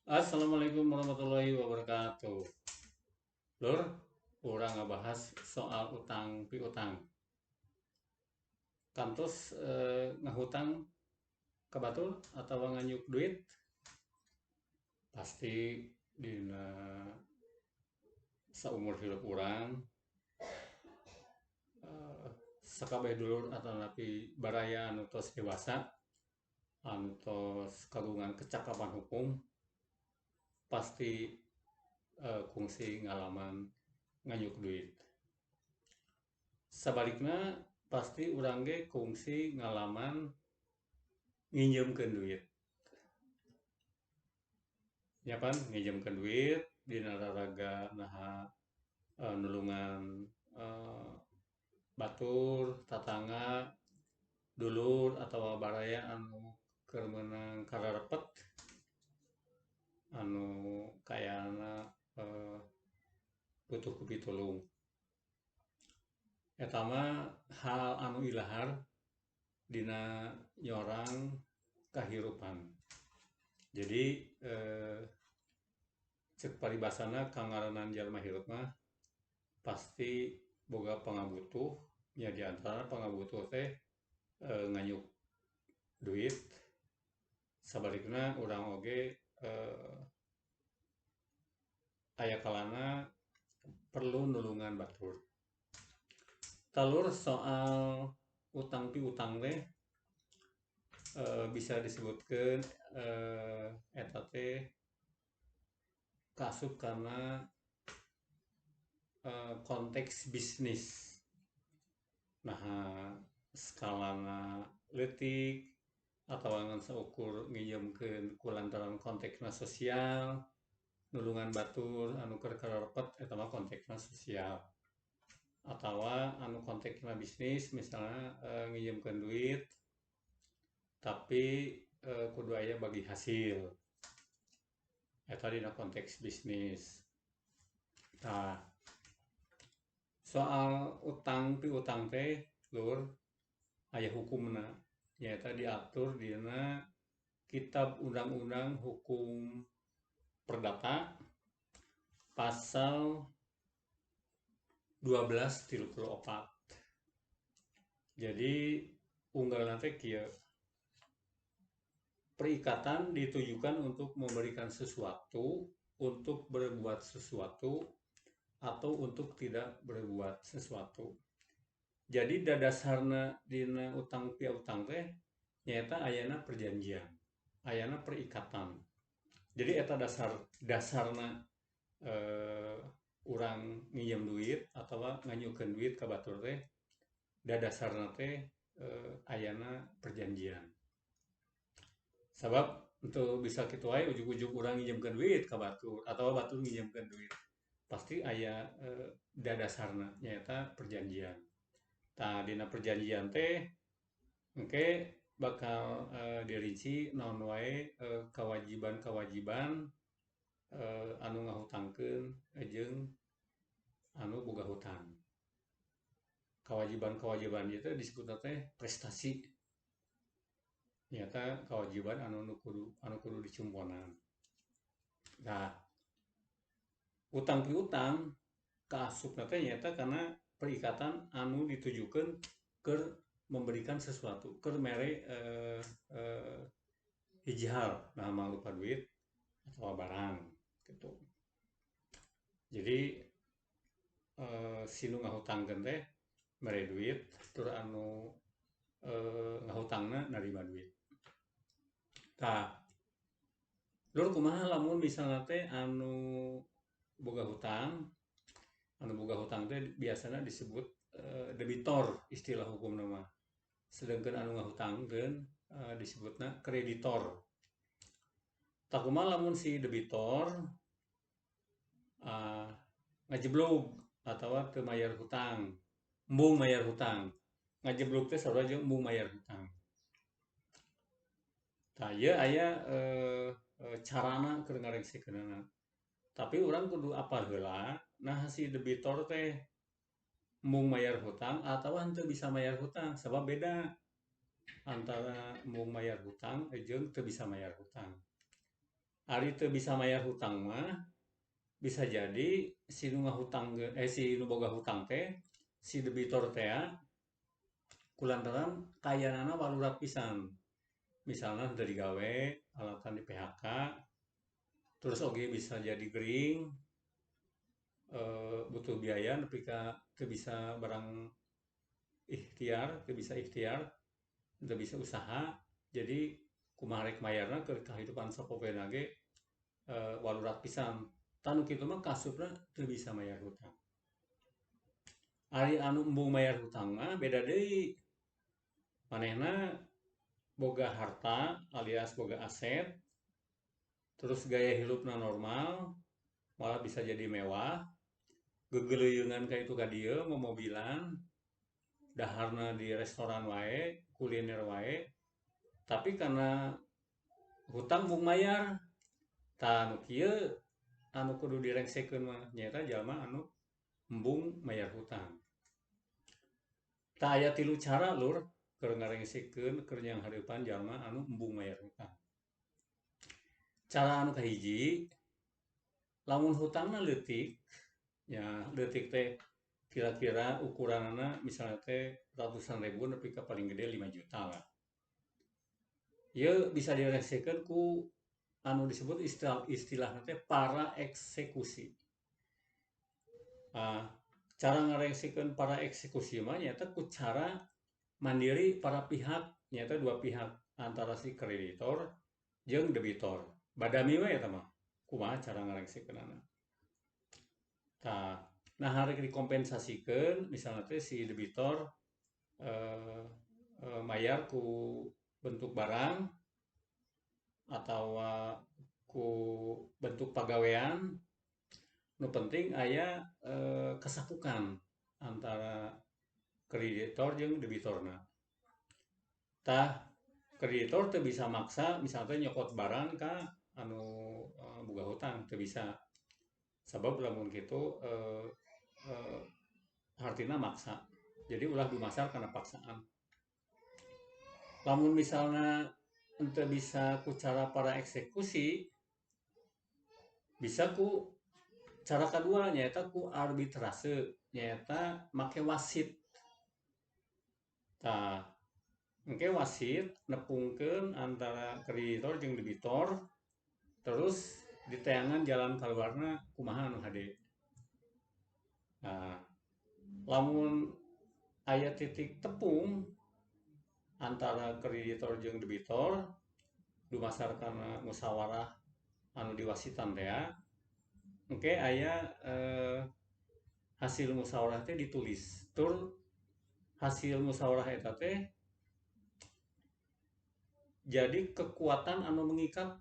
Assalamualaikum warahmatullahi wabarakatuh. Lur, urang ngabahas soal utang piutang. Kantos ngahutang ka batur atawa nganyuk duit? Pasti dina saumur hirup urang sakabeh dulur atanapi baraya anu tos dewasa, anu tos kagungan kecakapan hukum, pasti kungsi ngalaman nganyuk duit. Sabalikna pasti urang ge kungsi ngalaman nginjeumkeun duit. Nya pan nginjeumkeun duit dina raraga naha nulungan batur, tatangga, dulur atawa baraya anu keur meunang kararepet anu kaayana butuh ku pitulung. Eta mah hal anu ilahar dina nyorang kahirupan. Jadi cek paribasana kangaranan jalma hirup mah pasti boga pangabutuh, nya di antara pangabutuh teh nganyuk duit. Sabalikna urang oge aya kalana perlu nulungan batur. Talur soal utang piutang teh bisa disebutkeun eta teh kaasup kana konteks bisnis. Naha skalana leutik atawa ngan saukur nginjeumkeun kulantaran konteksna sosial, nulungan batur anu keur kararepet eta mah konteksna sosial. Atawa anu konteksna bisnis misalna nginjeumkeun duit tapi kudu aya bagi hasil. Eta dina konteks bisnis. Tah, soal utang piutang teh lur aya hukumna, nyaeta diatur dina Kitab Undang-Undang Hukum Perdata pasal 1234. Jadi unggalna teh kieu. Perikatan ditujukan untuk memberikan sesuatu, untuk berbuat sesuatu, atau untuk tidak berbuat sesuatu. Jadi dadasarna dina utang piutang teh nyaeta ayana perjanjian, ayana perikatan. Jadi eta dasarna urang nginjem duit atawa nganyukeun duit ka batur teh dadasarna teh ayana perjanjian. Sabab untuk bisa kitu wae ujug-ujug urang nginjemkeun duit ka batur atawa batur nginjemkeun duit, pasti aya dadasarna nyaeta perjanjian. Tah dina perjanjian teh engke bakal dirinci naon wae kewajiban-kewajiban anu ngahutangkeun jeung anu boga hutang. Kewajiban-kewajiban ieu teh disebutna teh prestasi. Nyaeta kewajiban anu kudu dicumponan. Nah, utang piutang kaasupna teh nyaeta kana perikatan anu ditujukeun keur memberikan sesuatu, keur mere hiji hal, nah mangrupa duit atawa barang gitu. Jadi si nu ngahutangkeun teh mere duit, tur anu ngahutangna narima duit. Tah, lur kumaha lamun misalna teh anu boga hutang, teh biasana disebut debitor istilah hukumna mah. Sedangkan anu ngahutangkeun disebutna kreditor. Tah kumaha lamun si debitor ngajeblug atawa teu mayar hutang, embung mayar hutang. Ngajeblug teh sarua jeung embung mayar hutang. Tah ieu aya carana keur ngarengsekeunana. Tapi urang kudu apal heula nah si debitor teh embung mayar hutang atawa henteu bisa mayar hutang, sabab beda antara embung mayar hutang jeung teu bisa mayar hutang. Ari teu bisa mayar hutang mah bisa jadi si nu ngahutang si nu boga hutang teh si debitor teh kulantaran kayanana walurat pisan. Misalnya dari gawe alatan di PHK, terus oge bisa jadi gering, butuh biaya nepi ka teu bisa barang ikhtiar, teu bisa ikhtiar, teu bisa usaha. Jadi kumaha rek mayarna keur kahidupan sapopoena ge walurat pisan. Tanu kitu mah kasupna teu bisa mayar hutang. Ari anu embung mayar hutang mah beda deui. Manehna boga harta alias boga aset, terus gaya hirupna normal, malah bisa jadi mewah, gegeleungan ka itu ka dieu, momobilan, daharna di restoran wae, kuliner wae, tapi karena hutang mung mayar, tah nu kieu anu kudu direngsekeun mah nyaeta jalma anu embung mayar hutang. Tah aya 3 cara lur keur ngarengsekeun keur nyanghareupan jalma anu embung mayar hutang. Cara anu kahiji, lamun hutangna leutik, ya leutik teh kira-kira ukuranana misalnya teh ratusan ribu nepi ka paling gede 5 juta lah. Ieu bisa direngsekeun ku anu disebut istilahna teh para eksekusi. Cara ngarengsekeun para eksekusi mah nyaeta ku cara mandiri para pihak, nyaeta dua pihak antara si kreditor jeung debitor. Badami we eta mah kumaha cara ngarengsekeunana. Tah, nah harek dikompensasikeun misalna teh si debitor mayar ku bentuk barang atau ku bentuk pagawean, nu penting aya kesapukan antara kreditor jeung debitorna. Tah kreditor teu bisa maksa misalnya nyokot barang ka anu boga hutang, teu bisa. Sabab lamun kitu hartina maksa. Jadi ulah dumasar kana paksaan. Lamun misalna henteu bisa ku cara para eksekusi, bisa ku cara kadua nyaeta ku arbitrase, nyaeta make wasit. Tah, engke wasit nepungkeun antara kreditor jeung debitor, terus diteangan jalan kaluarna kumaha anu hade. Nah, lamun aya titik tepung antara kreditor jeung debitor dumasar kana musyawarah anu diwasitan teh, engke aya hasil musyawarah teh ditulis. Tur hasil musyawarah eta teh jadi kekuatan anu mengikat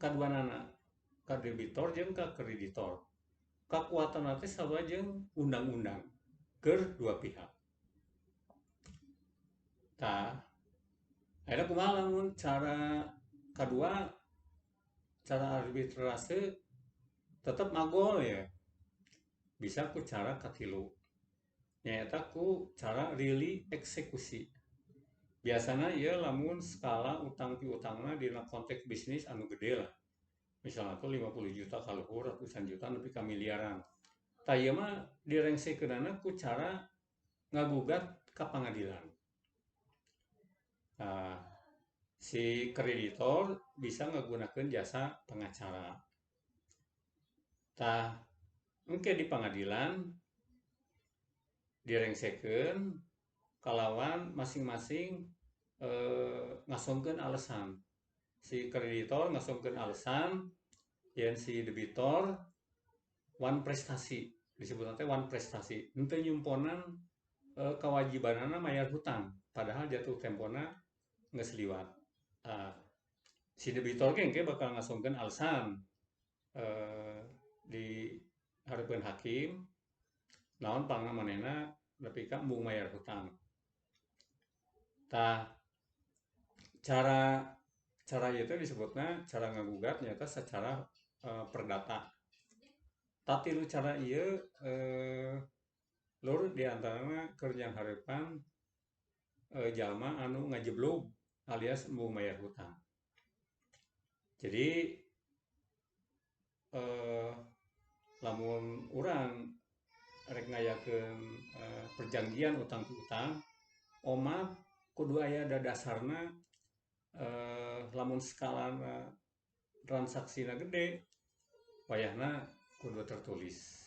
kaduanana, ka debitor jeung ka kreditor. Kakuatan teh sarua jeung undang-undang keur dua pihak. Tah, ayeuna kumaha lamun cara kadua, cara arbitrase tetep magol ya. Bisa ku cara katilu, nyaeta ku cara rili eksekusi. Biasana ieu lamun skala utang piutangna dina konteks bisnis anu gede lah. Misalnya tuh 50 juta kaluhur, ratusan juta nepi ka miliaran. Tah ieu mah direngsekeunana ku cara ngagugat ka pangadilan. Nah, si kreditor bisa ngagunakeun jasa pengacara. Tah, engke di pangadilan direngsekeun kalawan masing-masing ngasongkeun alasan. Si kreditor ngasongkeun alasan yen si debitor wan prestasi, disebutna teh wan prestasi, henteu nyumponan kewajibanana mayar hutang padahal jatuh tempona geus liwat. Si debitor ge engke bakal ngasongkeun alasan di hareupeun hakim naon pangna manehna nepi ka embung mayar hutang. Tah, cara ieu teh disebutna cara ngagugat nyaeta secara perdata. Tah tilu cara ieu lur diantarana keur nyanghareupan jalma anu ngajeblug alias embung mayar hutang. Jadi Lamun urang rek ngayakeun perjanjian utang piutang, omat kudu aya dadasarna, lamun skalana transaksina gede wayahna kudu tertulis.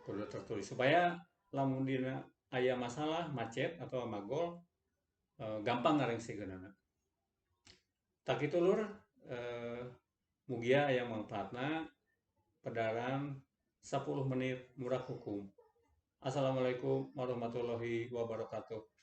Kudu tertulis supaya lamun dina aya masalah macet atau magol, gampang ngarengsekeunana. Tah kitu lur, mugia aya mangfaatna. Pedaran 10 menit murah hukum. Assalamualaikum warahmatullahi wabarakatuh.